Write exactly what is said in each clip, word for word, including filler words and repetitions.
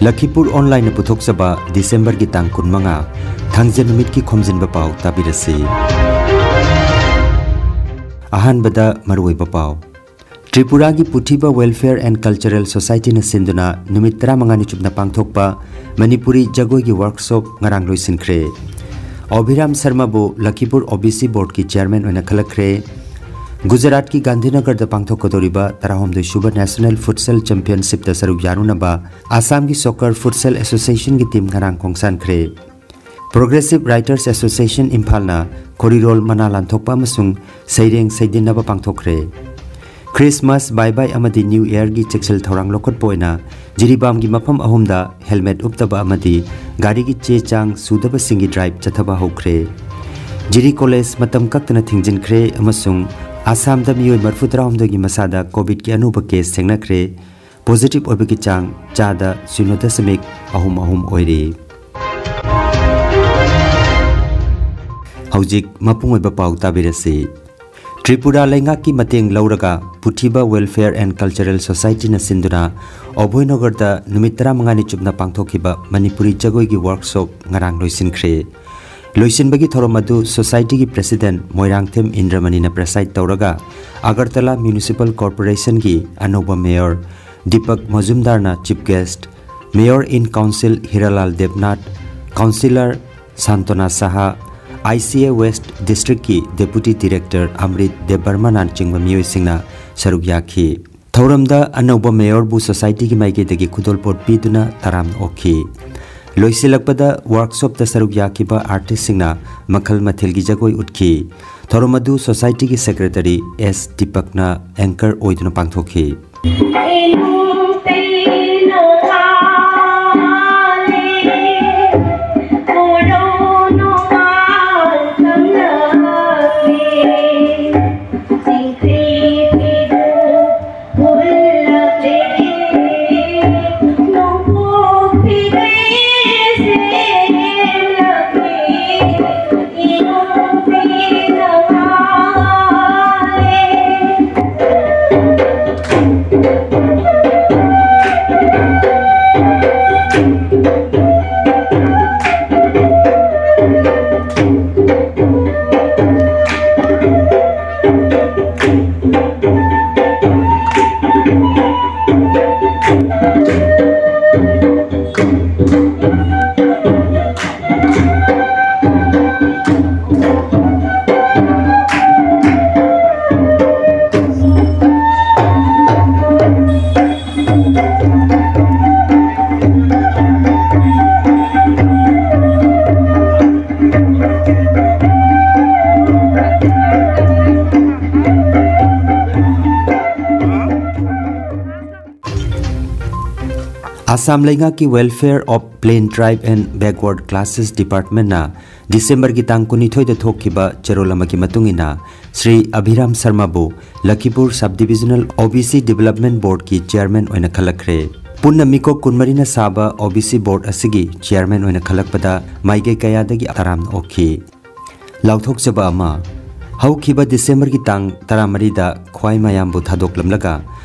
ꯂꯈꯤꯄꯨꯔ ꯑꯣꯟꯂꯥꯏꯟꯅ ꯄꯨꯊꯣꯛꯆꯕ ꯗꯤꯁꯦꯝꯕꯔꯒꯤ ꯇꯥꯡ ꯀꯨꯟꯃꯉꯥ, ꯊꯥꯡꯖ ꯅꯨꯃꯤꯠꯀꯤ ꯈꯣꯝꯖꯤꯟꯕ ꯄꯥꯎ ꯇꯥꯕꯤꯔꯁꯤ꯫ ꯑꯍꯥꯟꯕꯗ ꯃꯔꯨꯑꯣꯏꯕ ꯄꯥꯎ꯫ ꯇ꯭ꯔꯤꯄꯨꯔꯥꯒꯤ ꯄꯨꯊꯤꯕ Welfare and Cultural Societyꯅ ꯁꯤꯟꯗꯨꯅ ꯅꯨꯃꯤꯠ ꯇꯔꯥꯃꯉꯥꯅꯤ ꯆꯨꯞꯅ ꯄꯥꯡꯊꯣꯛꯄ ꯃꯅꯤꯄꯨꯔꯤ ꯖꯒꯣꯏꯒꯤ workshop ꯉꯔꯥꯡ ꯂꯣꯏꯁꯤꯟꯈ꯭ꯔꯦ꯫ ꯑꯚꯤꯔꯥꯝ ꯁꯔꯃꯕꯨ ꯂꯈꯤꯄꯨꯔ OBC Boardꯀꯤ chairman ꯑꯣꯏꯅ ꯈꯜꯂꯛꯈ꯭ꯔꯦ꯫ ꯒꯨꯖꯔꯥꯠꯀꯤ ꯒꯥꯟꯙꯤꯅꯒꯔꯗ ꯄꯥꯡꯊꯣꯛꯀꯗꯧꯔꯤꯕ ꯇꯔꯥꯍꯨꯝꯗꯣꯏꯁꯨꯕ National Futsal Championshipꯇ ꯁꯔꯨꯛ ꯌꯥꯔꯨꯅꯕ ꯑꯁꯥꯝꯒꯤ Soccer Futsal Associationꯒꯤ team ꯉꯔꯥꯡ ꯈꯣꯡꯁꯥꯟꯈ꯭ꯔꯦ꯫ Progressive Writers Association ꯏꯝꯐꯥꯜꯅ ꯈꯣꯔꯤꯔꯣꯜ ꯃꯅꯥ ꯂꯥꯟꯊꯣꯛꯄ ꯑꯃꯁꯨꯡ ꯁꯩꯔꯦꯡ ꯁꯩꯗꯤꯟꯅꯕ ꯄꯥꯡꯊꯣꯛꯈ꯭ꯔꯦ꯫ Christmas, Bye Bye ꯑꯃꯗꯤ New Yearꯒꯤ ꯆꯦꯛꯁꯤꯜ ꯊꯧꯔꯥꯡ ꯂꯧꯈꯠꯄ ꯑꯣꯏꯅ ꯖꯤꯔꯤꯕꯥꯝꯒꯤ ꯃꯐꯝ ꯑꯍꯨꯝꯗ helmet ꯎꯞꯇꯕ ꯑꯃꯗꯤ ꯒꯥꯔꯤꯒꯤ ꯆꯦ ꯆꯥꯡ ꯁꯨꯗꯕꯁꯤꯡꯒꯤ drive ꯆꯠꯊꯕ ꯍꯧꯈ꯭ꯔꯦ꯫ ꯖꯤꯔꯤ ꯀꯣꯂꯦꯖ ꯃꯇꯝ ꯀꯛꯇꯅ ꯊꯤꯡꯖꯤꯟꯈ꯭ꯔꯦ ꯑꯃꯁꯨꯡ ꯑꯁꯥꯝꯗ ꯃꯤꯑꯣꯏ ꯃꯔꯤꯐꯨ ꯇꯔꯥꯍꯨꯝꯗꯣꯏꯒꯤ ꯃꯁꯥꯗ ꯀꯣꯚꯤꯗꯀꯤ ꯑꯅꯧꯕ case ꯊꯦꯡꯅꯈ꯭ꯔꯦ꯫ Positive ꯑꯣꯏꯕꯒꯤ ꯆꯥꯡ ꯆꯥꯗ ꯁꯤꯅꯣ ꯗꯁꯃꯤꯛ ꯑꯍꯨꯝ ꯑꯍꯨꯝ ꯑꯣꯏꯔꯤ꯫ ꯍꯧꯖꯤꯛ ꯃꯄꯨꯡ ꯑꯣꯏꯕ ꯄꯥꯎ ꯇꯥꯕꯤꯔꯁꯤ꯫ ꯇ꯭ꯔꯤꯄꯨꯔꯥ ꯂꯩꯉꯥꯛꯀꯤ ꯃꯇꯦꯡ ꯂꯧꯔꯒ ꯄꯨꯊꯤꯕ Welfare and Cultural Societyꯅ ꯁꯤꯟꯗꯨꯅ ꯑꯣꯚꯣꯏꯅꯒꯔꯗ ꯅꯨꯃꯤꯠ ꯇꯔꯥꯃꯉꯥꯅꯤ ꯆꯨꯞꯅ ꯄꯥꯡꯊꯣꯛꯈꯤꯕ ꯃꯅꯤꯄꯨꯔꯤ ꯖꯒꯣꯏꯒꯤ workshop ꯉꯔꯥꯡ ꯂꯣꯏꯁꯤꯟꯈ꯭ꯔꯦ꯫ ꯂꯣꯏꯁꯤꯟꯕꯒꯤ ꯊꯧꯔꯝ ꯑꯗꯨ societyꯒꯤ president ꯃꯣꯏꯔꯥꯡꯊꯦꯝ ꯏꯟꯗ꯭ꯔꯃꯅꯤꯅ preside ꯇꯧꯔꯒ ꯑꯒꯔꯇꯂꯥ Municipal Corporationꯒꯤ ꯑꯅꯧꯕ mayor Deepak ꯃꯖꯨꯝꯗꯥꯔꯅ chief guest, mayor in council ꯍꯤꯔꯥꯂꯥꯜ ꯗꯦꯕꯅꯥꯊ, councillor ꯁꯥꯟꯇꯣꯅꯥ Shah, ICA West Districtꯀꯤ Deputy Director ꯑꯃ꯭ꯔꯤꯠ ꯗꯦꯕꯕꯔꯃꯥꯅꯆꯤꯡꯕ ꯃꯤꯑꯣꯏꯁꯤꯡꯅ ꯁꯔꯨꯛ ꯌꯥꯈꯤ꯫ ꯊꯧꯔꯝꯗ ꯑꯅꯧꯕ mayorꯕꯨ societyꯒꯤ ꯃꯥꯏꯀꯩꯗꯒꯤ ꯈꯨꯗꯣꯜꯄꯣꯠ ꯄꯤꯗꯨꯅ ꯇꯔꯥꯝꯅ ꯑꯣꯛꯈꯤ꯫ ꯂꯣꯏꯁꯤꯜꯂꯛꯄꯗ workshopꯇ ꯁꯔꯨꯛ ꯌꯥꯈꯤꯕ artistꯁꯤꯡꯅ ꯃꯈꯜ ꯃꯊꯦꯜꯒꯤ ꯖꯒꯣꯏ ꯎꯠꯈꯤ꯫ ꯊꯧꯔꯝ ꯑꯗꯨ societyꯒꯤ secretary ꯑꯦꯁ ꯗꯤꯄꯛꯅ anchor ꯑꯣꯏꯗꯨꯅ ꯄꯥꯡꯊꯣꯛꯈꯤ꯫ ꯑꯁꯥꯝ ꯂꯩꯉꯥꯛꯀꯤ Welfare of Plain Tribe and Backward Classes Departmentꯅ ꯗꯤꯁꯦꯝꯕꯔꯒꯤ ꯇꯥꯡ ꯀꯨꯟꯅꯤꯊꯣꯏꯗ ꯊꯣꯛꯈꯤꯕ ꯆꯦꯔꯣꯜ ꯑꯃꯒꯤ ꯃꯇꯨꯡ ꯏꯟꯅ, Shri ꯑꯚꯤꯔꯥꯝ ꯁꯔꯃꯕꯨ ꯂꯈꯤꯄꯨꯔ Sub Divisional OBC Development Boardꯀꯤ chairman ꯑꯣꯏꯅ ꯈꯜꯂꯛꯈ꯭ꯔꯦ꯫ ꯄꯨꯟꯅ ꯃꯤꯀꯣꯛ ꯀꯨꯟꯃꯔꯤꯅ ꯁꯥꯕ OBC board ꯑꯁꯤꯒꯤ chairman ꯑꯣꯏꯅ ꯈꯜꯂꯛꯄꯗ ꯃꯥꯏꯀꯩ ꯀꯌꯥꯗꯒꯤ ꯇꯔꯥꯝꯅ ꯑꯣꯛꯈꯤ꯫ ꯂꯥꯎꯊꯣꯛꯆꯕ ꯑꯃ, ꯍꯧꯈꯤꯕ ꯗꯤꯁꯦꯝꯕꯔꯒꯤ ꯇꯥꯡ ꯇꯔꯥꯃꯔꯤꯗ ꯈ꯭ꯋꯥꯏ ꯃꯌꯥꯝꯕꯨ ꯊꯥꯗꯣꯛꯂꯝꯂꯒ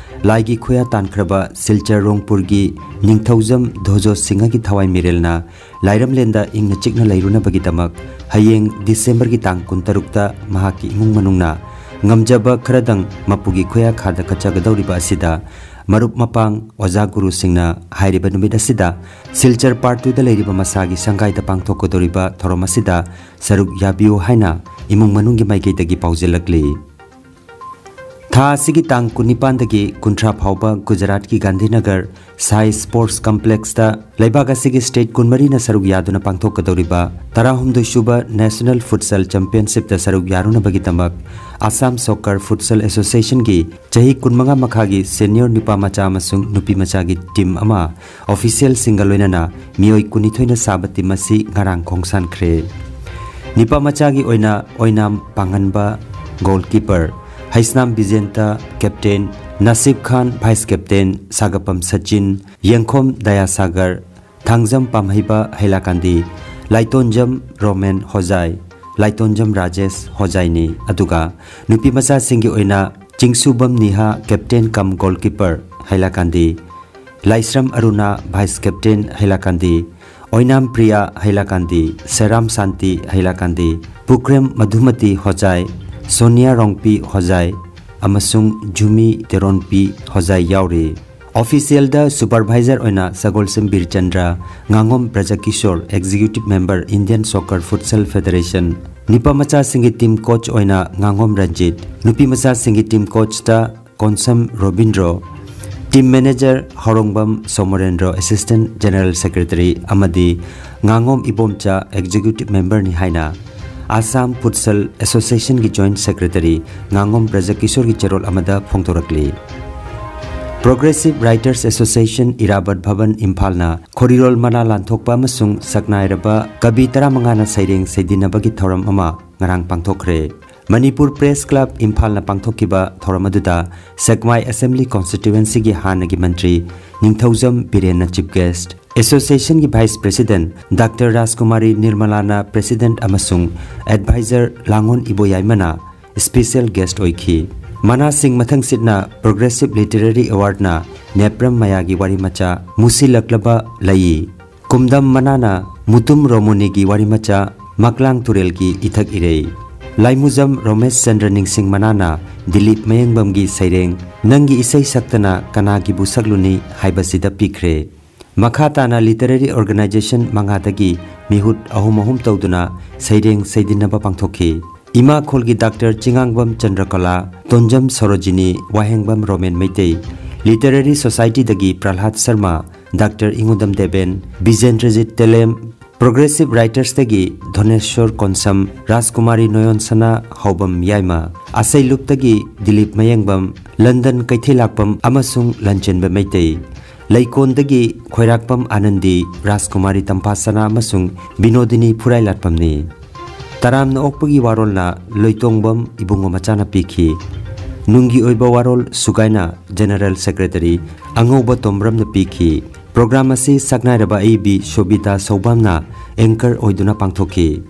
ꯂꯥꯏꯒꯤ ꯈꯨꯌꯥ ꯇꯥꯟꯈ꯭ꯔꯕ ꯁꯤꯜꯆꯔ ꯔꯣꯡꯄꯨꯔꯒꯤ ꯅꯤꯡꯊꯧꯖꯝ ꯙꯣꯖꯣ ꯁꯤꯡꯍꯒꯤ ꯊꯋꯥꯏ ꯃꯤꯔꯦꯜꯅ ꯂꯥꯏꯔꯝꯂꯦꯟꯗ ꯏꯪꯅ ꯆꯤꯛꯅ ꯂꯩꯔꯨꯅꯕꯒꯤꯗꯃꯛ ꯍꯌꯦꯡ ꯗꯤꯁꯦꯝꯕꯔꯒꯤ ꯇꯥꯡ ꯀꯨꯟꯇꯔꯨꯛꯇ ꯃꯍꯥꯛꯀꯤ ꯏꯃꯨꯡ ꯃꯅꯨꯡꯅ ꯉꯝꯖꯕ ꯈꯔꯗꯪ ꯃꯄꯨꯒꯤ ꯈꯨꯌꯥ ꯈꯥꯗ ꯀꯠꯆꯒꯗꯧꯔꯤꯕ ꯑꯁꯤꯗ ꯃꯔꯨꯞ ꯃꯄꯥꯡ, ꯑꯣꯖꯥ ꯒꯨꯔꯨꯁꯤꯡꯅ ꯍꯥꯏꯔꯤꯕ ꯅꯨꯃꯤꯠ ꯑꯁꯤꯗ ꯁꯤꯜꯆꯔ Part Twoꯗ ꯂꯩꯔꯤꯕ ꯃꯁꯥꯒꯤ ꯁꯪꯒꯥꯏꯗ ꯄꯥꯡꯊꯣꯛꯀꯗꯧꯔꯤꯕ ꯊꯧꯔꯝ ꯑꯁꯤꯗ ꯁꯔꯨꯛ ꯌꯥꯕꯤꯌꯨ ꯍꯥꯏꯅ ꯏꯃꯨꯡ ꯃꯅꯨꯡꯒꯤ ꯃꯥꯏꯀꯩꯗꯒꯤ ꯄꯥꯎꯖꯦꯜꯂꯛꯂꯤ꯫ ꯊꯥ ꯑꯁꯤꯒꯤ ꯇꯥꯡ ꯀꯨꯟꯅꯤꯄꯥꯟꯗꯒꯤ ꯀꯨꯟꯊ꯭ꯔꯥ ꯐꯥꯎꯕ ꯒꯨꯖꯔꯥꯠꯀꯤ ꯒꯥꯟꯙꯤꯅꯒꯔ ꯁꯥꯏ Sports Complexꯇ ꯂꯩꯕꯥꯛ ꯑꯁꯤꯒꯤ state ꯀꯨꯟꯃꯔꯤꯅ ꯁꯔꯨꯛ ꯌꯥꯗꯨꯅ ꯄꯥꯡꯊꯣꯛꯀꯗꯧꯔꯤꯕ ꯇꯔꯥꯍꯨꯝꯗꯣꯏ ꯁꯨꯕ National Futsal Championshipꯇ ꯁꯔꯨꯛ ꯌꯥꯔꯨꯅꯕꯒꯤꯗꯃꯛ Assam Soccer Futsal Associationꯒꯤ ꯆꯍꯤ ꯀꯨꯟꯃꯉꯥ ꯃꯈꯥꯒꯤ senior ꯅꯨꯄꯥ ꯃꯆꯥ ꯑꯃꯁꯨꯡ ꯅꯨꯄꯤ ꯃꯆꯥꯒꯤ team ꯑꯃ officialꯁꯤꯡꯒ ꯂꯣꯏꯅꯅ ꯃꯤꯑꯣꯏ ꯀꯨꯟꯅꯤꯊꯣꯏꯅ ꯁꯥꯕ team ꯑꯁꯤ ꯉꯔꯥꯡ ꯈꯣꯡꯁꯥꯟꯈ꯭ꯔꯦ꯫ ꯅꯨꯄꯥ ꯃꯆꯥꯒꯤ ꯑꯣꯏꯅ ꯑꯣꯏꯅꯥꯝ ꯄꯥꯡꯍꯟꯕ goalkeeper, ꯍꯩꯁꯅꯥꯝ ꯕꯤꯖꯦꯟꯇ captain, ꯅꯥꯁꯤꯕ ꯈꯥꯟ vice captain, ꯁꯥꯒꯄꯝ ꯁꯆꯤꯟ, ꯌꯦꯡꯈꯣꯝ ꯗꯌꯥꯁꯥꯒꯔ, ꯊꯥꯡꯖꯝ ꯄꯥꯝꯍꯩꯕ ꯍꯩꯂꯥꯀꯥꯟꯗꯤ, ꯂꯥꯏꯇꯣꯟꯖꯝ ꯔꯣꯃꯦꯟ ꯍꯣꯖꯥꯏ, ꯂꯥꯏꯇꯣꯟꯖꯝ ꯔꯥꯖꯦꯁ ꯍꯣꯖꯥꯏꯅꯤ꯫ ꯑꯗꯨꯒ ꯅꯨꯄꯤ ꯃꯆꯥꯁꯤꯡꯒꯤ ꯑꯣꯏꯅ ꯆꯤꯡꯁꯨꯕꯝ ꯅꯤꯍꯥ captain cum goalkeeper ꯍꯩꯂꯥꯀꯥꯟꯗꯤ, ꯂꯥꯏꯁ꯭ꯔꯝ ꯑꯔꯨꯅꯥ vice captain ꯍꯩꯂꯥꯀꯥꯟꯗꯤ, ꯑꯣꯏꯅꯥꯝ ꯄ꯭ꯔꯤꯌꯥ ꯍꯩꯂꯥꯀꯥꯟꯗꯤ, ꯁꯦꯔꯥꯝ ꯁꯥꯟꯇꯤ ꯍꯩꯂꯥꯀꯥꯟꯗꯤ, ꯄꯨꯈ꯭ꯔꯦꯝ ꯃꯙꯨꯃꯇꯤ ꯍꯣꯖꯥꯏ, ꯁꯣꯅꯤꯌꯥ ꯔꯣꯡꯄꯤ ꯍꯣꯖꯥꯏ ꯑꯃꯁꯨꯡ ꯖꯨꯃꯤ ꯇꯦꯔꯣꯟꯄꯤ ꯍꯣꯖꯥꯏ ꯌꯥꯎꯔꯤ꯫ Officialꯗ supervisor ꯑꯣꯏꯅ ꯁꯒꯣꯜꯁꯦꯝ ꯕꯤꯔꯆꯟꯗ꯭ꯔ, ꯉꯥꯉꯣꯝ ꯕ꯭ꯔꯖꯀꯤꯁꯣꯔ, executive member Indian Soccer Futsal Federation, ꯅꯨꯄꯥ ꯃꯆꯥꯁꯤꯡꯒꯤ team coach ꯑꯣꯏꯅ ꯉꯥꯉꯣꯝ ꯔꯟꯖꯤꯠ, ꯅꯨꯄꯤ ꯃꯆꯥꯁꯤꯡꯒꯤ team coachꯇ Konsam Robindro, team manager ꯍꯧꯔꯣꯡꯕꯝ Somorendro, assistant general secretary ꯑꯃꯗꯤ ꯉꯥꯉꯣꯝ ꯏꯕꯣꯝꯆꯥ executive memberꯅꯤ ꯍꯥꯏꯅ Assam Futsal Associationꯒꯤ joint secretary ꯉꯥꯉꯣꯝ ꯕ꯭ꯔꯖꯀꯤꯁꯣꯔꯒꯤ ꯆꯦꯔꯣꯜ ꯑꯃꯗ ꯐꯣꯡꯗꯣꯔꯛꯂꯤ꯫ Progressive Writers Association, ꯏꯔꯥꯕꯠ ꯚꯕꯟ, ꯏꯝꯐꯥꯜꯅ ꯈꯣꯔꯤꯔꯣꯜ ꯃꯅꯥ ꯂꯥꯟꯊꯣꯛꯄ ꯑꯃꯁꯨꯡ ꯁꯛꯅꯥꯏꯔꯕ ꯀꯕꯤ ꯇꯔꯥꯃꯉꯥꯅ ꯁꯩꯔꯦꯡ ꯁꯩꯗꯤꯟꯅꯕꯒꯤ ꯊꯧꯔꯝ ꯑꯃ ꯉꯔꯥꯡ ꯄꯥꯡꯊꯣꯛꯈ꯭ꯔꯦ꯫ ꯃꯅꯤꯄꯨꯔ ꯄ꯭ꯔꯦꯁ ꯀ꯭ꯂꯕ, ꯏꯝꯐꯥꯜꯅ ꯄꯥꯡꯊꯣꯛꯈꯤꯕ ꯊꯧꯔꯝ ꯑꯗꯨꯗ ꯁꯦꯛꯃꯥꯏ ꯑꯦꯁꯦꯝꯕ꯭ꯂꯤ ꯀꯣꯟꯁꯇꯤꯇ꯭ꯌꯨꯑꯦꯟꯁꯤꯒꯤ ꯍꯥꯟꯅꯒꯤ ꯃꯟꯇ꯭ꯔꯤ ꯅꯤꯡꯊꯧꯖꯝ ꯕꯤꯔꯦꯟꯅ ꯆꯤꯐ ꯒꯦꯁ꯭ꯠ, ꯑꯦꯁꯣꯁꯤꯌꯦꯁꯟꯒꯤ ꯚꯥꯏꯁ ꯄ꯭ꯔꯦꯁꯤꯗꯦꯟꯠ ꯗꯥꯛꯇꯔ ꯔꯥꯖꯀꯨꯃꯥꯔꯤ ꯅꯤꯔꯃꯂꯥꯅ ꯄ꯭ꯔꯦꯁꯤꯗꯦꯟꯠ ꯑꯃꯁꯨꯡ ꯑꯦꯗꯚꯥꯏꯖꯔ ꯂꯥꯡꯉꯣꯟ ꯏꯕꯣꯌꯥꯏꯃꯅ ꯁ꯭ꯄꯦꯁꯤꯌꯦꯜ ꯒꯦꯁ꯭ꯠ ꯑꯣꯏꯈꯤ꯫ ꯃꯅꯥꯁꯤꯡ ꯃꯊꯪꯁꯤꯠꯅ ꯄ꯭ꯔꯣꯒ꯭ꯔꯦꯁꯤꯚ ꯂꯤꯇꯔꯦꯔꯤ ꯑꯦꯋꯥꯔꯗꯅ ꯅꯦꯄ꯭ꯔꯝ ꯃꯌꯥꯒꯤ ꯋꯥꯔꯤꯃꯆꯥ ꯃꯨꯁꯤꯜꯂꯛꯂꯕ ꯂꯩꯏ, ꯀꯨꯝꯗꯝ ꯃꯅꯥꯅ ꯃꯨꯇꯨꯝ ꯔꯣꯃꯣꯅꯤꯒꯤ ꯋꯥꯔꯤꯃꯆꯥ ꯃꯥꯛꯂꯥꯡ ꯇꯨꯔꯦꯜꯒꯤ ꯏꯊꯛ ꯏꯔꯩ, ꯂꯥꯏꯃꯨꯖꯝ ꯔꯣꯃꯦꯁ ꯆꯟꯗ꯭ꯔ ꯅꯤꯡꯁꯤꯡ ꯃꯅꯥꯅ ꯗꯤꯂꯤꯞ ꯃꯌꯦꯡꯕꯝꯒꯤ ꯁꯩꯔꯦꯡ ꯅꯪꯒꯤ ꯏꯁꯩ ꯁꯛꯇꯅ ꯀꯅꯥꯒꯤꯕꯨ ꯁꯛꯂꯨꯅꯤ ꯍꯥꯏꯕꯁꯤꯗ ꯄꯤꯈ꯭ꯔꯦ꯫ ꯃꯈꯥ ꯇꯥꯅ ꯂꯤꯇꯔꯦꯔꯤ ꯑꯣꯔꯒꯅꯥꯏꯖꯦꯁꯟ ꯃꯉꯥꯗꯒꯤ ꯃꯤꯍꯨꯠ ꯑꯍꯨꯝ ꯑꯍꯨꯝ ꯇꯧꯗꯨꯅ ꯁꯩꯔꯦꯡ ꯁꯩꯗꯤꯟꯅꯕ ꯄꯥꯡꯊꯣꯛꯈꯤ꯫ ꯏꯃꯥꯈꯣꯜꯒꯤ ꯗꯥꯛꯇꯔ ꯆꯤꯉꯥꯡꯕꯝ ꯆꯟꯗ꯭ꯔꯀꯂꯥ, ꯇꯣꯟꯖꯝ ꯁꯣꯔꯣꯖꯤꯅꯤ, ꯋꯥꯍꯦꯡꯕꯝ ꯔꯣꯃꯦꯟ ꯃꯩꯇꯩ, ꯂꯤꯇꯔꯦꯔꯤ ꯁꯣꯁꯥꯏꯇꯤꯗꯒꯤ ꯄ꯭ꯔꯍ꯭ꯂꯥꯗ ꯁꯔꯃ, ꯗꯥꯛꯇꯔ ꯏꯉꯨꯗꯝ ꯗꯦꯕꯦꯟ, ꯕꯤꯖꯦꯟꯗ꯭ꯔꯖꯤꯠ ꯇꯦꯂꯦꯝ, ꯄ꯭ꯔꯣꯒ꯭ꯔꯦꯁꯤꯚ ꯔꯥꯏꯇꯔꯁꯇꯒꯤ ꯙꯣꯅꯦꯁ꯭ꯋꯔ ꯀꯣꯟꯁꯝ, ꯔꯥꯖꯀꯨꯃꯥꯔꯤ ꯅꯣꯌꯣꯟꯁꯅꯥ, ꯍꯥꯎꯕꯝ ꯌꯥꯏꯃ, ꯑꯁꯩꯂꯨꯞꯇꯒꯤ ꯗꯤꯂꯤꯞ ꯃꯌꯦꯡꯕꯝ, ꯂꯟꯗꯟ ꯀꯩꯊꯦꯜꯂꯥꯛꯄꯝ ꯑꯃꯁꯨꯡ ꯂꯟꯆꯦꯟꯕ ꯃꯩꯇꯩ, ꯂꯩꯀꯣꯟꯗꯒꯤ ꯈꯣꯏꯔꯥꯛꯄꯝ ꯑꯥꯅꯟꯗꯤ, ꯔꯥꯖꯀꯨꯃꯥꯔꯤ ꯇꯝꯐꯥꯁꯅꯥ ꯑꯃꯁꯨꯡ ꯕꯤꯅꯣꯗꯤꯅꯤ ꯐꯨꯔꯥꯏꯂꯥꯠꯄꯝꯅꯤ꯫ ꯇꯔꯥꯝꯅ ꯑꯣꯛꯄꯒꯤ ꯋꯥꯔꯣꯜꯅ ꯂꯣꯏꯇꯣꯡꯕꯝ ꯏꯕꯨꯡꯉꯣ ꯃꯆꯥꯅ ꯄꯤꯈꯤ꯫ ꯅꯨꯡꯒꯤ ꯑꯣꯏꯕ ꯋꯥꯔꯣꯜ ꯁꯨꯒꯥꯏꯅ ꯖꯦꯅꯔꯦꯜ ꯁꯦꯀ꯭ꯔꯦꯇꯔꯤ ꯑꯉꯧꯕ ꯇꯣꯝꯕ꯭ꯔꯝꯅ ꯄꯤꯈꯤ꯫ ꯄ꯭ꯔꯣꯒ꯭ꯔꯥꯝ ꯑꯁꯤ ꯁꯛꯅꯥꯏꯔꯕ ꯑꯏꯕꯤ ꯁꯣꯕꯤꯇꯥ ꯁꯧꯕꯥꯝꯅ ꯑꯦꯡꯀꯔ ꯑꯣꯏꯗꯨꯅ ꯄꯥꯡꯊꯣꯛꯈꯤ꯫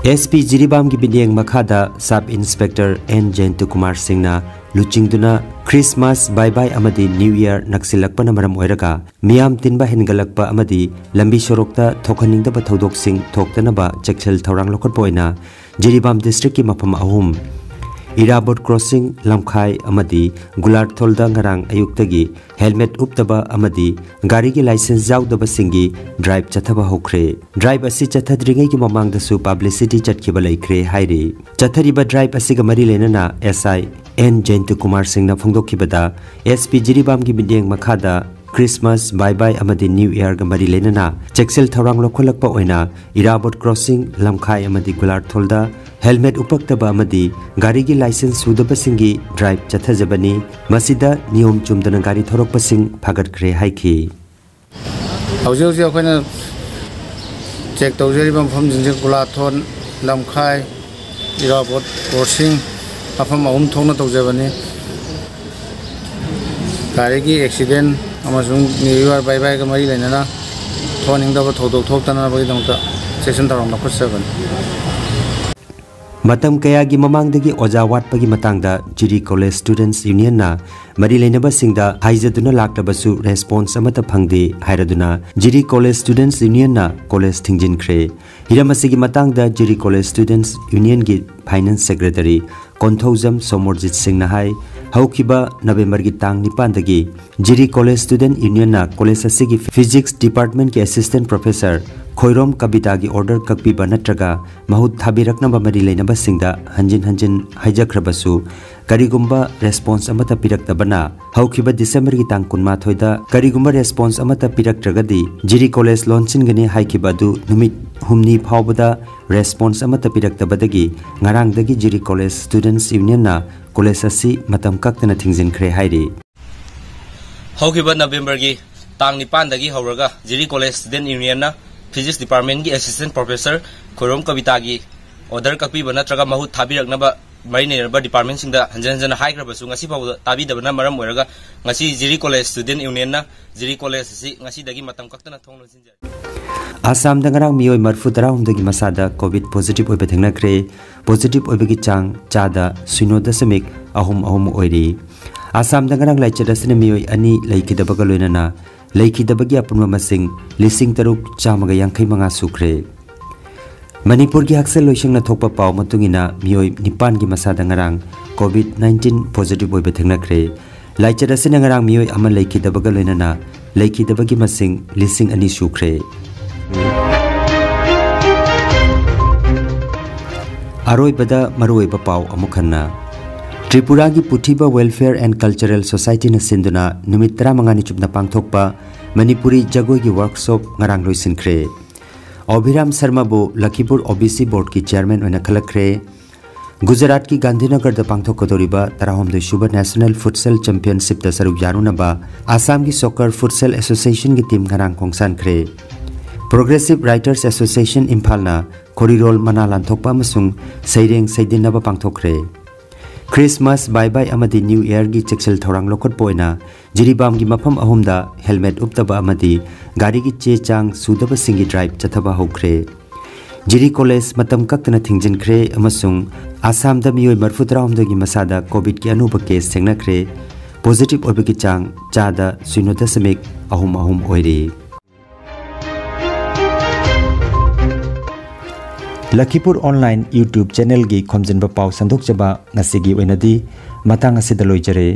ꯑꯦꯁ ꯄꯤ ꯖꯤꯔꯤꯕꯥꯝꯒꯤ ꯃꯤꯠꯌꯦꯡ ꯃꯈꯥꯗ ꯁꯕ ꯏꯟꯁꯄꯦꯛꯇꯔ ꯑꯦꯟ ꯖꯌꯟꯇꯀꯨꯃꯥꯔ ꯁꯤꯡꯅ ꯂꯨꯆꯤꯡꯗꯨꯅ ꯈ꯭ꯔꯤꯁꯃꯥꯁ, ꯕꯥꯏ ꯕꯥꯏ ꯑꯃꯗꯤ ꯅ꯭ꯌꯨ ꯏꯌꯔ ꯅꯛꯁꯤꯜꯂꯛꯄꯅ ꯃꯔꯝ ꯑꯣꯏꯔꯒ ꯃꯤꯌꯥꯝ ꯇꯤꯟꯕ ꯍꯦꯟꯒꯠꯂꯛꯄ ꯑꯃꯗꯤ ꯂꯝꯕꯤ ꯁꯣꯔꯣꯛꯇ ꯊꯣꯛꯍꯟꯅꯤꯡꯗꯕ ꯊꯧꯗꯣꯛꯁꯤꯡ ꯊꯣꯛꯇꯅꯕ ꯆꯦꯛꯁꯤꯜ ꯊꯧꯔꯥꯡ ꯂꯧꯈꯠꯄ ꯑꯣꯏꯅ ꯖꯤꯔꯤꯕꯥꯝ ꯗꯤꯁꯇ꯭ꯔꯤꯛꯀꯤ ꯃꯐꯝ ꯑꯍꯨꯝ, ꯏꯔꯥꯕꯣꯠ ꯀ꯭ꯔꯣꯁꯤꯡ, ꯂꯝꯈꯥꯏ ꯑꯃꯗꯤ ꯒꯨꯂꯥꯔꯊꯣꯜꯗ ꯉꯔꯥꯡ ꯑꯌꯨꯛꯇꯒꯤ ꯍꯦꯜꯃꯦꯠ ꯎꯞꯇꯕ ꯑꯃꯗꯤ ꯒꯥꯔꯤꯒꯤ ꯂꯥꯏꯁꯦꯟꯁ ꯌꯥꯎꯗꯕꯁꯤꯡꯒꯤ ꯗ꯭ꯔꯥꯏꯚ ꯆꯠꯊꯕ ꯍꯧꯈ꯭ꯔꯦ꯫ ꯗ꯭ꯔꯥꯏꯚ ꯑꯁꯤ ꯆꯠꯊꯗ꯭ꯔꯤꯉꯩꯒꯤ ꯃꯃꯥꯡꯗꯁꯨ ꯄꯕ꯭ꯂꯤꯁꯤꯇꯤ ꯆꯠꯈꯤꯕ ꯂꯩꯈ꯭ꯔꯦ ꯍꯥꯏꯔꯤ꯫ ꯆꯠꯊꯔꯤꯕ ꯗ꯭ꯔꯥꯏꯚ ꯑꯁꯤꯒ ꯃꯔꯤ ꯂꯩꯅꯅ ꯑꯦꯁ ꯑꯥꯏ ꯑꯦꯟ ꯖꯌꯟꯇꯀꯨꯃꯥꯔ ꯁꯤꯡꯅ ꯐꯣꯡꯗꯣꯛꯈꯤꯕꯗ, ꯑꯦꯁ ꯄꯤ ꯖꯤꯔꯤꯕꯥꯝꯒꯤ ꯃꯤꯠꯌꯦꯡ ꯃꯈꯥꯗ ꯈ꯭ꯔꯤꯁꯃꯥꯁ, ꯕꯥꯏ ꯕꯥꯏ ꯑꯃꯗꯤ ꯅ꯭ꯌꯨ ꯏꯌꯔꯒ ꯃꯔꯤ ꯂꯩꯅꯅ ꯆꯦꯛꯁꯤꯜ ꯊꯧꯔꯥꯡ ꯂꯧꯈꯠꯂꯛꯄ ꯑꯣꯏꯅ ꯏꯔꯥꯕꯣꯠ ꯀ꯭ꯔꯣꯁꯤꯡ, ꯂꯝꯈꯥꯏ ꯑꯃꯗꯤ ꯒꯨꯂꯥꯔꯊꯣꯜꯗ ꯍꯦꯜꯃꯦꯠ ꯎꯞꯄꯛꯇꯕ ꯑꯃꯗꯤ ꯒꯥꯔꯤꯒꯤ ꯂꯥꯏꯁꯦꯟꯁ ꯁꯨꯗꯕꯁꯤꯡꯒꯤ ꯗ꯭ꯔꯥꯏꯚ ꯆꯠꯊꯖꯕꯅꯤ꯫ ꯃꯁꯤꯗ ꯅꯤꯌꯣꯝ ꯆꯨꯝꯗꯅ ꯒꯥꯔꯤ ꯊꯧꯔꯛꯄꯁꯤꯡ ꯐꯥꯒꯠꯈ꯭ꯔꯦ ꯍꯥꯏꯈꯤ꯫ ꯍꯧꯖꯤꯛ ꯍꯧꯖꯤꯛ ꯑꯩꯈꯣꯏꯅ ꯆꯦꯛ ꯇꯧꯖꯔꯤꯕ ꯃꯐꯝꯁꯤꯡꯁꯦ ꯒꯨꯂꯥꯊꯣꯟ, ꯂꯝꯈꯥꯏ, ꯏꯔꯥꯕꯣꯠ ꯀ꯭ꯔꯣꯁꯤꯡ, ꯃꯐꯝ ꯑꯍꯨꯝ ꯊꯣꯛꯅ ꯇꯧꯖꯕꯅꯤ꯫ ꯒꯥꯔꯤꯒꯤ ꯑꯦꯛꯁꯤꯗꯦꯟ ꯑꯃꯁꯨꯡ ꯅ꯭ꯌꯨ ꯏꯌꯥꯔ ꯕꯥꯏ ꯕꯥꯏꯒ ꯃꯔꯤ ꯂꯩꯅꯅ ꯊꯣꯛꯍꯟꯅꯤꯡꯗꯕ ꯊꯧꯗꯣꯛ ꯊꯣꯛꯇꯅꯕꯒꯤꯗꯃꯛꯇ ꯆꯦꯛꯁꯤꯟ ꯊꯧꯔꯥꯡ ꯂꯧꯈꯠꯆꯕꯅꯤ꯫ ꯃꯇꯝ ꯀꯌꯥꯒꯤ ꯃꯃꯥꯡꯗꯒꯤ ꯑꯣꯖꯥ ꯋꯥꯠꯄꯒꯤ ꯃꯇꯥꯡꯗ ꯖꯤꯔꯤ ꯀꯣꯂꯦꯖ ꯁ꯭ꯇꯨꯗꯦꯟꯠꯁ ꯌꯨꯅꯤꯌꯟꯅ ꯃꯔꯤ ꯂꯩꯅꯕꯁꯤꯡꯗ ꯍꯥꯏꯖꯗꯨꯅ ꯂꯥꯛꯂꯕꯁꯨ ꯔꯦꯁꯄꯣꯟꯁ ꯑꯃꯠꯇ ꯐꯪꯗꯦ ꯍꯥꯏꯔꯗꯨꯅ ꯖꯤꯔꯤ ꯀꯣꯂꯦꯖ ꯁ꯭ꯇꯨꯗꯦꯟꯠꯁ ꯌꯨꯅꯤꯌꯟꯅ ꯀꯣꯂꯦꯖ ꯊꯤꯡꯖꯤꯟꯈ꯭ꯔꯦ꯫ ꯍꯤꯔꯝ ꯑꯁꯤꯒꯤ ꯃꯇꯥꯡꯗ ꯖꯤꯔꯤ college ꯁ꯭ꯇꯨꯗꯦꯟꯠꯁ ꯌꯨꯅꯤꯌꯟꯒꯤ finance secretary Konthoujam Somorjit ꯁꯤꯡꯅ ꯍꯥꯏ, ꯍꯧꯈꯤꯕ ꯅꯕꯦꯝꯕꯔꯒꯤ ꯇꯥꯡ ꯅꯤꯄꯥꯟꯗꯒꯤ ꯖꯤꯔꯤ ꯀꯣꯂꯦꯖ ꯁ꯭ꯇꯨꯗꯦꯟꯠ ꯌꯨꯅꯤꯌꯟꯅ ꯀꯣꯂꯦꯖ ꯑꯁꯤꯒꯤ ꯐꯤꯖꯤꯛꯁ ꯗꯤꯄꯥꯔꯠꯃꯦꯟꯠꯀꯤ ꯑꯦꯁꯤꯁꯇꯦꯟꯠ ꯄ꯭ꯔꯣꯐꯦꯁꯔ ꯈꯣꯏꯔꯣꯝ ꯀꯕꯤꯇꯥꯒꯤ ꯑꯣꯔꯗꯔ ꯀꯛꯄꯤꯕ ꯅꯠꯇ꯭ꯔꯒ ꯃꯍꯨꯠ ꯊꯥꯕꯤꯔꯛꯅꯕ ꯃꯔꯤ ꯂꯩꯅꯕꯁꯤꯡꯗ ꯍꯟꯖꯤꯟ ꯍꯟꯖꯤꯟ ꯍꯥꯏꯖꯈ꯭ꯔꯕꯁꯨ ꯀꯔꯤꯒꯨꯝꯕ ꯔꯦꯁꯄꯣꯟꯁ ꯑꯃꯠꯇ ꯄꯤꯔꯛꯇꯕꯅ ꯍꯧꯈꯤꯕ ꯗꯤꯁꯦꯝꯕꯔꯒꯤ ꯇꯥꯡ ꯀꯨꯟꯃꯥꯊꯣꯏꯗ ꯀꯔꯤꯒꯨꯝꯕ ꯔꯦꯁꯄꯣꯟꯁ ꯑꯃꯠꯇ ꯄꯤꯔꯛꯇ꯭ꯔꯒꯗꯤ ꯖꯤꯔꯤ ꯀꯣꯂꯦꯖ ꯂꯣꯟꯁꯤꯟꯒꯅꯤ ꯍꯥꯏꯈꯤꯕ ꯑꯗꯨ ꯅꯨꯃꯤꯠ ꯍꯨꯝꯅꯤ ꯐꯥꯎꯕꯗ ꯔꯦꯁꯄꯣꯟꯁ ꯑꯃꯠꯇ ꯄꯤꯔꯛꯇꯕꯗꯒꯤ ꯉꯔꯥꯡꯗꯒꯤ ꯖꯤꯔꯤ ꯀꯣꯂꯦꯖ ꯁ꯭ꯇꯨꯗꯦꯟꯠꯁ ꯌꯨꯅꯤꯌꯟꯅ ꯀꯣꯂꯦꯖ ꯑꯁꯤ ꯃꯇꯝ ꯀꯛꯇꯅ ꯊꯤꯡꯖꯤꯟꯈ꯭ꯔꯦ ꯍꯥꯏꯔꯤ꯫ ꯍꯧꯈꯤꯕ ꯅꯕꯦꯝꯕꯔꯒꯤ ꯇꯥꯡ ꯅꯤꯄꯥꯟꯗꯒꯤ ꯍꯧꯔꯒ ꯖꯤꯔꯤ ꯀꯣꯂꯦꯖ ꯁ꯭ꯇꯨꯗꯦꯟꯠ ꯌꯨꯅꯤꯌꯟꯅ ꯐꯤꯖꯤꯛꯁ ꯗꯤꯄꯥꯔꯠꯃꯦꯟꯠꯀꯤ ꯑꯦꯁꯤꯁꯇꯦꯟꯠ ꯄ꯭ꯔꯣꯐꯦꯁꯔ ꯈꯣꯏꯔꯣꯝ ꯀꯕꯤꯇꯥꯒꯤ ꯑꯣꯔꯗꯔ ꯀꯛꯄꯤꯕ ꯅꯠꯇ꯭ꯔꯒ ꯃꯍꯨꯠ ꯊꯥꯕꯤꯔꯛꯅꯕ ꯃꯔꯤ ꯂꯩꯅꯔꯕ ꯗꯤꯄꯥꯔꯠꯃꯦꯟꯠꯁꯤꯡꯗ ꯍꯟꯖꯤꯟ ꯍꯟꯖꯤꯟꯅ ꯍꯥꯏꯈ꯭ꯔꯕꯁꯨ ꯉꯁꯤ ꯐꯥꯎꯕꯗ ꯇꯥꯕꯤꯗꯕꯅ ꯃꯔꯝ ꯑꯣꯏꯔꯒ ꯉꯁꯤ ꯖꯤꯔꯤ ꯀꯣꯂꯦꯖ ꯁ꯭ꯇꯨꯗꯦꯟꯠ ꯌꯨꯅꯤꯌꯟꯅ ꯖꯤꯔꯤ ꯀꯣꯂꯦꯖ ꯑꯁꯤ ꯉꯁꯤꯗꯒꯤ ꯃꯇꯝ ꯀꯛꯇꯅ ꯊꯣꯡ ꯂꯣꯟꯁꯤꯟꯖꯔꯦ꯫ ꯑꯁꯥꯝꯗ ꯉꯔꯥꯡ ꯃꯤꯑꯣꯏ ꯃꯔꯤꯐꯨ ꯇꯔꯥꯍꯨꯝꯗꯣꯏꯒꯤ ꯃꯁꯥꯗ ꯀꯣꯚꯤꯗ ꯄꯣꯖꯤꯇꯤꯚ ꯑꯣꯏꯕ ꯊꯦꯡꯅꯈ꯭ꯔꯦ꯫ ꯄꯣꯖꯤꯇꯤꯚ ꯑꯣꯏꯕꯒꯤ ꯆꯥꯡ ꯆꯥꯗ ꯁꯤꯅꯣ ꯗꯁꯃꯤꯛ ꯑꯍꯨꯝ ꯑꯍꯨꯝ ꯑꯣꯏꯔꯤ꯫ ꯑꯁꯥꯝꯗ ꯉꯔꯥꯡ ꯂꯥꯏꯆꯠ ꯑꯁꯤꯅ ꯃꯤꯑꯣꯏ ꯑꯅꯤ ꯂꯩꯈꯤꯗꯕꯒ ꯂꯣꯏꯅꯅ ꯂꯩꯈꯤꯗꯕꯒꯤ ꯑꯄꯨꯟꯕ ꯃꯁꯤꯡ ꯂꯤꯁꯤꯡ ꯇꯔꯨꯛ ꯆꯥꯝꯃꯒ ꯌꯥꯡꯈꯩ ꯃꯉꯥ ꯁꯨꯈ꯭ꯔꯦ꯫ ꯃꯅꯤꯄꯨꯔꯒꯤ ꯍꯛꯁꯦꯜ ꯂꯣꯏꯁꯪꯅ ꯊꯣꯛꯄ ꯄꯥꯎ ꯃꯇꯨꯡ ꯏꯟꯅ ꯃꯤꯑꯣꯏ ꯅꯤꯄꯥꯟꯒꯤ ꯃꯁꯥꯗ ꯉꯔꯥꯡ ꯀꯣꯚꯤꯗ ꯅꯥꯏꯟꯇꯤꯟ ꯄꯣꯖꯤꯇꯤꯚ ꯑꯣꯏꯕ ꯊꯦꯡꯅꯈ꯭ꯔꯦ꯫ ꯂꯥꯏꯆꯠ ꯑꯁꯤꯅ ꯉꯔꯥꯡ ꯃꯤꯑꯣꯏ ꯑꯃ ꯂꯩꯈꯤꯗꯕꯒ ꯂꯣꯏꯅꯅ ꯂꯩꯈꯤꯗꯕꯒꯤ ꯃꯁꯤꯡ ꯂꯤꯁꯤꯡ ꯑꯅꯤ ꯁꯨꯈ꯭ꯔꯦ꯫ ꯑꯔꯣꯏꯕꯗ ꯃꯔꯨꯑꯣꯏꯕ ꯄꯥꯎ ꯑꯃꯨꯛ ꯍꯟꯅ꯫ ꯇ꯭ꯔꯤꯄꯨꯔꯥꯒꯤ ꯄꯨꯊꯤꯕ Welfare and Cultural Societyꯅ ꯁꯤꯟꯗꯨꯅ ꯅꯨꯃꯤꯠ ꯇꯔꯥꯃꯉꯥꯅꯤ ꯆꯨꯞꯅ ꯄꯥꯡꯊꯣꯛꯄ ꯃꯅꯤꯄꯨꯔꯤ ꯖꯒꯣꯏꯒꯤ ꯋꯥꯔꯛꯁꯣꯞ ꯉꯔꯥꯡ ꯂꯣꯏꯁꯤꯟꯈ꯭ꯔꯦ꯫ ꯑꯚꯤꯔꯥꯝ ꯁꯔꯃꯕꯨ ꯂꯈꯤꯄꯨꯔ ꯑꯣ ꯕꯤ ꯁꯤ ꯕꯣꯔꯗꯀꯤ ꯆꯤꯌꯔꯃꯦꯟ ꯑꯣꯏꯅ ꯈꯜꯂꯛꯈ꯭ꯔꯦ꯫ ꯒꯨꯖꯔꯥꯠꯀꯤ ꯒꯥꯟꯙꯤꯅꯒꯔꯗ ꯄꯥꯡꯊꯣꯛꯀꯗꯧꯔꯤꯕ ꯇꯔꯥꯍꯨꯝꯗꯣꯏ ꯁꯨꯕ ꯅꯦꯁꯅꯦꯜ ꯐꯨꯠꯁꯦꯜ ꯆꯦꯝꯄꯤꯌꯟꯁꯤꯞꯇ ꯁꯔꯨꯛ ꯌꯥꯔꯨꯅꯕ ꯑꯁꯥꯝꯒꯤ ꯁꯣꯀꯔ ꯐꯨꯠꯁꯦꯜ ꯑꯦꯁꯣꯁꯤꯌꯦꯁꯟꯒꯤ ꯇꯤꯝ ꯉꯔꯥꯡ ꯈꯣꯡꯁꯥꯟꯈ꯭ꯔꯦ꯫ ꯄ꯭ꯔꯣꯒ꯭ꯔꯦꯁꯤꯚ ꯔꯥꯏꯇꯔꯁ ꯑꯦꯁꯣꯁꯤꯌꯦꯁꯟ ꯏꯝꯐꯥꯜꯅ ꯈꯣꯔꯤꯔꯣꯜ ꯃꯅꯥ ꯂꯥꯟꯊꯣꯛꯄ ꯑꯃꯁꯨꯡ ꯁꯩꯔꯦꯡ ꯁꯩꯗꯤꯟꯅꯕ ꯄꯥꯡꯊꯣꯛꯈ꯭ꯔꯦ꯫ ꯈ꯭ꯔꯤꯁꯃꯥꯁ, ꯕꯥꯏ ꯕꯥꯏ ꯑꯃꯗꯤ ꯅ꯭ꯌꯨ ꯏꯌꯔꯒꯤ ꯆꯦꯛꯁꯤꯜ ꯊꯧꯔꯥꯡ ꯂꯧꯈꯠꯄ ꯑꯣꯏꯅ ꯖꯤꯔꯤꯕꯥꯝꯒꯤ ꯃꯐꯝ ꯑꯍꯨꯝꯗ ꯍꯦꯜꯃꯦꯠ ꯎꯞꯇꯕ ꯑꯃꯗꯤ ꯒꯥꯔꯤꯒꯤ ꯆꯦ ꯆꯥꯡ ꯁꯨꯗꯕꯁꯤꯡꯒꯤ ꯗ꯭ꯔꯥꯏꯚ ꯆꯠꯊꯕ ꯍꯧꯈ꯭ꯔꯦ꯫ ꯖꯤꯔꯤ ꯀꯣꯂꯦꯖ ꯃꯇꯝ ꯀꯛꯇꯅ ꯊꯤꯡꯖꯤꯟꯈ꯭ꯔꯦ ꯑꯃꯁꯨꯡ ꯑꯁꯥꯝꯗ ꯃꯤꯑꯣꯏ ꯃꯔꯤꯐꯨ ꯇꯔꯥꯍꯨꯝꯗꯣꯏꯒꯤ ꯃꯁꯥꯗ ꯀꯣꯚꯤꯗꯀꯤ ꯑꯅꯧꯕ ꯀꯦꯁ ꯊꯦꯡꯅꯈ꯭ꯔꯦ꯫ ꯄꯣꯖꯤꯇꯤꯚ ꯑꯣꯏꯕꯒꯤ ꯆꯥꯡ ꯆꯥꯗ ꯁꯤꯅꯣ ꯗꯁꯃꯤꯛ ꯑꯍꯨꯝ ꯑꯍꯨꯝ ꯑꯣꯏꯔꯤ꯫ ꯂꯈꯤꯄꯨꯔ ꯑꯣꯟꯂꯥꯏꯟ YouTube ꯆꯦꯅꯦꯜꯒꯤ ꯈꯣꯝꯖꯤꯟꯕ ꯄꯥꯎ ꯁꯟꯗꯣꯛꯆꯕ ꯉꯁꯤꯒꯤ ꯑꯣꯏꯅꯗꯤ ꯃꯇꯥꯡ ꯑꯁꯤꯗ ꯂꯣꯏꯖꯔꯦ꯫